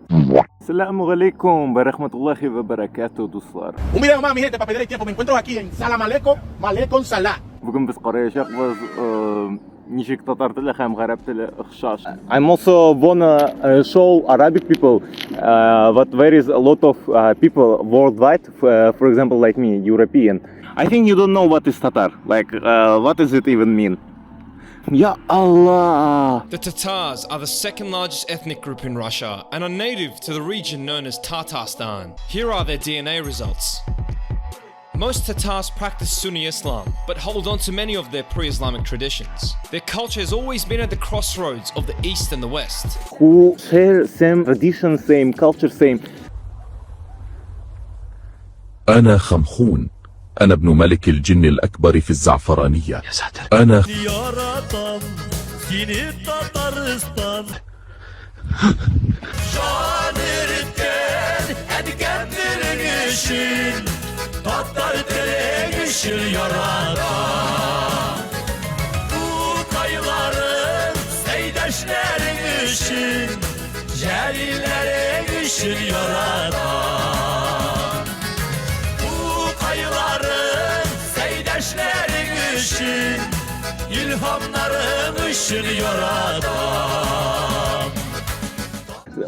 Сәламу алейкум ва рахматуллахи ва баракату, дуслар. Un video más, mi gente, para perder el tiempo. Me encuentro aquí en Sala Maleco, Malecón Salá. Бүген без караячакбыз, ничек татар теле һәм гарәп теле охшаш. I'm also wanna show Arabic people what there is a lot of people worldwide, for example, like me, European. I think you don't know what is Tatar. Like, what does it even mean? Ya Allah! The Tatars are the second largest ethnic group in Russia and are native to the region known as Tatarstan. Here are their DNA results. Most Tatars practice Sunni Islam, but hold on to many of their pre Islamic traditions. Their culture has always been at the crossroads of the East and the West. Who share same tradition, same culture, same. أنا خمخون، أنا ابن ملك الجن الأكبر في الزعفرانية. أنا Yaratan seni Tataristan. Şanirken edgenlerin işin, Tatar telin işin yaratan. Tukayların, seydeşlerin işin, Celillerin işin yaratan. Tukayların, seydeşlerin işin, İlhamların işin yaratan.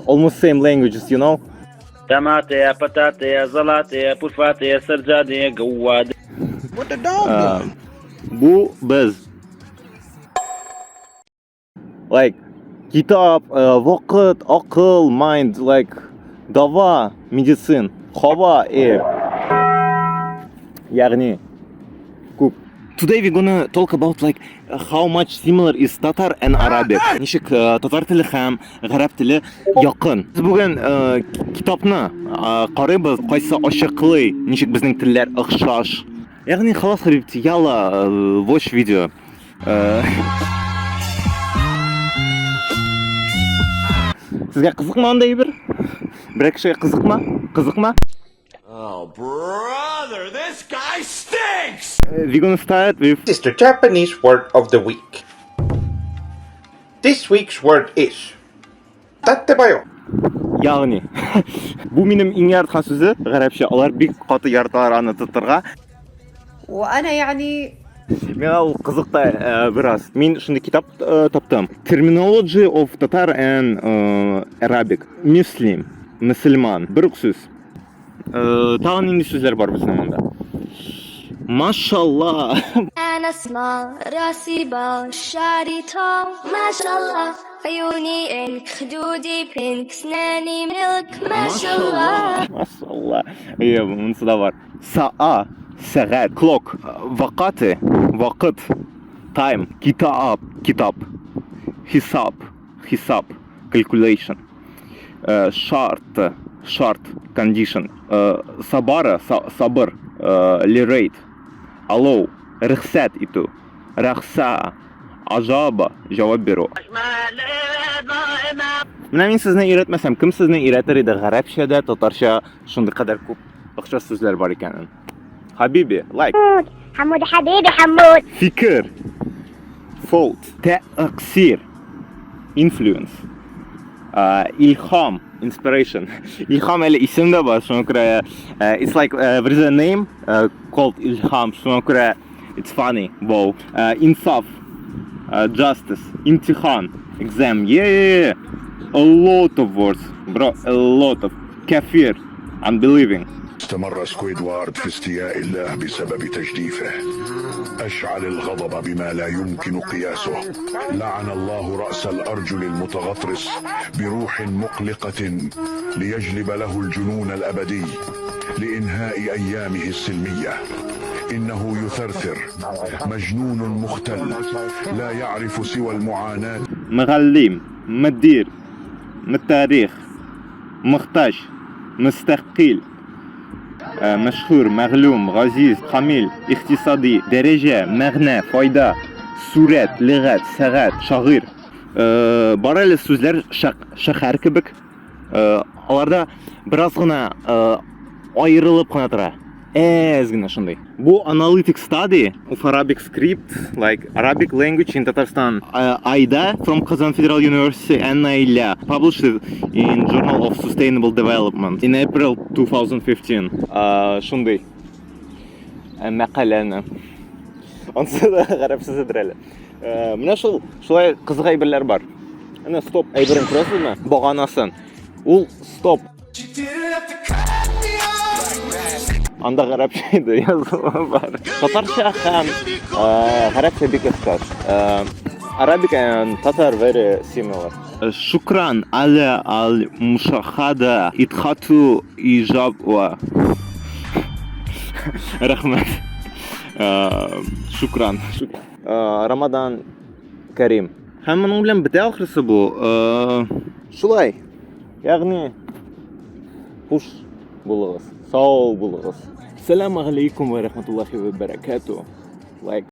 Almost same languages. تماتة بتاتة زلاطة بوفاتة سرجادة قواد. Бу без. Like, китап, вакыт, акыл, mind, like, дава, медицин, һава, air. Ягъни, күп. Today we're gonna talk about like how much similar is Tatar and Arabic. Ничек татар теле һәм гарәп теле якын. Без бүген китапны карыйбыз, кайсы ачыклый, ничек безнең телләр охшаш. Ягъни, халас, хабибти, яла, watch video. Сезгә кызыкмы андай бер? Берәр кешегә кызыкмы? Кызыкмы? Oh, brother, this guy stinks! We're gonna start with Is the Japanese word of the week. This week's word is Tatebayo. Ягъни, бу минем иң яраткан сүзе гарәпчә. Алар бик каты яраталар аны тотырга. وانا يعني Миңа ул кызык та бераз. Мин шундый китап таптым. Terminology of Tatar and Arabic. Мөслим, мөселман. Бер үк сүз. Тагын нинди сүзләр бар безнең монда? Машалла. أنا سمال راسي بال شعري طال ما شاء الله عيوني إنك خدودي بينك سناني ملك ما شاء الله. Машалла. Иә, монысы да бар. Саа, сәгать, clock, вакаты, вакыт, time, китап, китап, хисап, хисап, calculation, шарт, шарт, condition, сабара, сабыр, literate, allow, рөхсәт итү, рәхса, ажаба, җавап бирү. Менә мин сезне өйрәтмәсәм, кем сезне өйрәтер иде гарәпчә дә, татарча шундый кадәр күп охшаш сүзләр бар икәнен? Хабиби, like. حمود حبيبي حمود. Фикер, thought, тәэсир, influence, илһам, inspiration. Илһам әле исем дә бар, шуңа күрә it's like there is a name called Ilham, шуңа күрә it's funny, wow. Инсаф, justice, имтихан, exam, yeah. A lot of words, bro, a lot of. Кафир, unbelieving. استمر سكويدوارد في استياء الله بسبب تجديفه. أشعل الغضب بما لا يمكن قياسه. لعن الله رأس الأرجل المتغطرس بروح مقلقة ليجلب له الجنون الأبدي لإنهاء أيامه السلمية. إنه يثرثر، مجنون مختل لا يعرف سوى المعاناة. Мөгаллим, мөдир, мөтарих, мохтаҗ, мөстәкыйль, мәшһүр, мәгълүм, газиз, камил, икътисади, дәрәҗә, мәгънә, файда, сурәт, лөгать, сәгать, шагыйрь. Бар әле сүзләр шәһәр кебек. Аларда бераз гына аерылып кына тора. Әз генә шундый. Бу analytic study of Arabic script, like Arabic language in Tatarstan. Aida from Kazan Federal University and Naila published it in Journal of Sustainable Development in April 2015. Шундый мәкаләне. Ансы да гарәп сүзедер әле. Менә шул шулай кызык әйберләр бар. Әнә стоп әйберен күрәсезме? Баганасын. Ул стоп. Анда гарәпчә иде язуы бар. Татарча һәм гарәпчә бик охшаш. Arabic and Tatar very similar. Шукран аля аль мушахада итхату ижаб ва. Рәхмәт. Шукран. Рамадан Карим. Һәм моның белән бетә ахрысы бу. Шулай. Ягъни хуш булыгыз, сау булыгыз. Сәлам алейкум ва рахматуллахи ва баракату. Лайк.